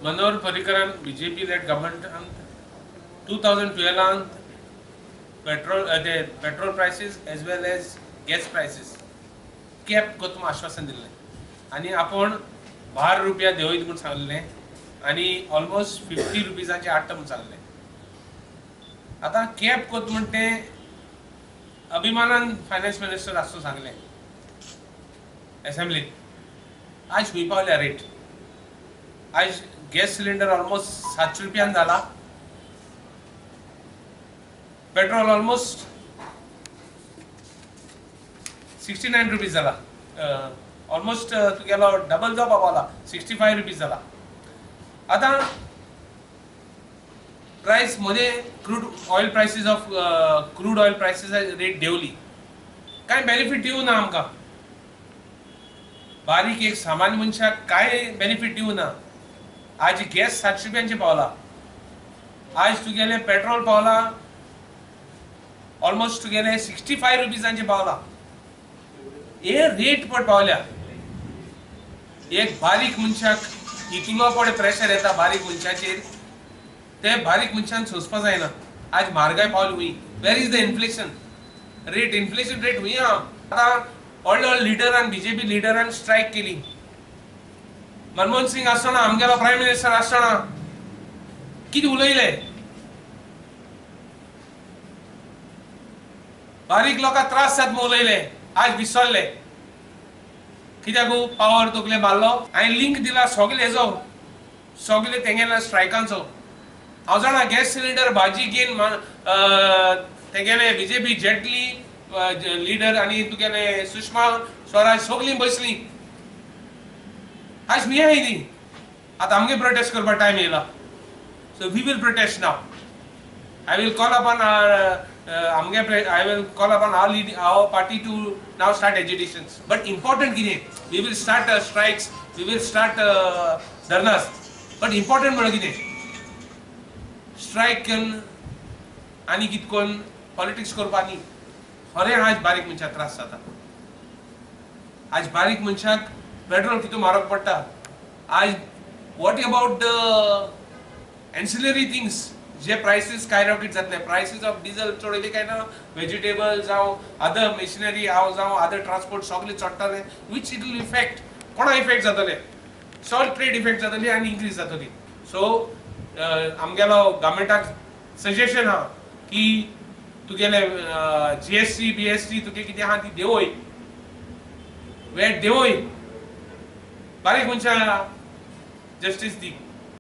Manohar पर्रीकरान BJP lead गव्हर्मेंटान 2012 petrol ते petrol prices as well as gas prices cap करता म्हूण आश्वासन दिल्लें आनी आपूण 12 रुपया देंवयत म्हूण सांगलें आनी ऑलमोस्ट 50 रुपीजांचे हाडटा म्हूण सांगलें. आतां कॅप करता म्हूण तें अभिमानान फायनान्स मिनिस्टर आसतो सांगलें एसेंब्लीत. आज खंय पावल्या रेट? आज गॅस सिलिंडर ऑलमोस्ट 700 रुपयान जाला, पेट्रोल ऑलमोस्ट 69 रुपीज जाला, ऑलमोस्ट तुगेलो डबल जावपा पावला, 65 रुपीज जाला. आतां प्रायस मदें crude oil prices of crude oil prices rate देंवली, कांय बेनिफीट दिवना आमकां. बारीक एक सामान्य मनशाक कांय बेनिफीट दिवना. आज गॅस 700 रुपयांचे पावला, आज तुगेलें पेट्रोल पावला ऑलमोस्ट तुगेलें 65 रुपीजांचे पावला. हे रेट पड पावल्या. एक बारीक मनशाक इतलो पड प्रेशर येता बारीक मनशाचेर, ते बारीक मनशान सोंसपा जायना. आज म्हारगाय पावली हुंय. Where is the inflation rate? Inflation rate हुंय आहा. आतां व्हडले व्हडले लिडरान, बीजेपी लिडरान स्ट्रायक केली. मनमोहन सिंग आसतना, आमगेलो प्रायम मिनिस्टर आसतना कितें उलयले? बारीक लोकांक त्रास जाता म्हूण उलयले, आज विसरले. कित्याक पावर तकले मारलो. हांवें लिंक दिला सगळे हेजो, सगळे तेंगेल्या स्ट्रायकांचो. हांव जाणा गॅस सिलिंडर भाजी घेवन तेगेले बीजेपी जेटली लिडर आनी तुगेले सुषमा स्वराज सगळीं बसली. आज मी आहा ती. आतां आमगे प्रोटेस्ट करपा टायम येयला. So we will protest now. I will call upon आमगे I will call upon our lead our party to now start agitations. But important कितें, we will start strikes, we will start dharnas. But important म्हणल्यार कितें, strike करून आनी कितें करून politics करपा न्ही. खरें आज बारीक मनशाक त्रास जाता. आज बारीक मनशाक पेट्रोल कितू म्हारग पडटा. आज what about the ancillary things J prices काय रॉकेट जातले, प्रायसीस ऑफ डिझल चडयले काय ना, वेजिटेबल जावं अदर मशिनरी जावं अदर ट्रान्सपोर्ट सगळे चडटाले, which it will effect. कोणा इफेक्ट जातले? सॉल्ट ट्रेड इफेक्ट जातली आनी इन्क्रीज जातली. सो आमगेलो गव्हर्मेंटाक सजेशन आहा की तुगेले जीएसटी बीएसटी तुगे कितें आहा ती देंवय, वेट देंवय, बारीक मनशां जस्टीस दी.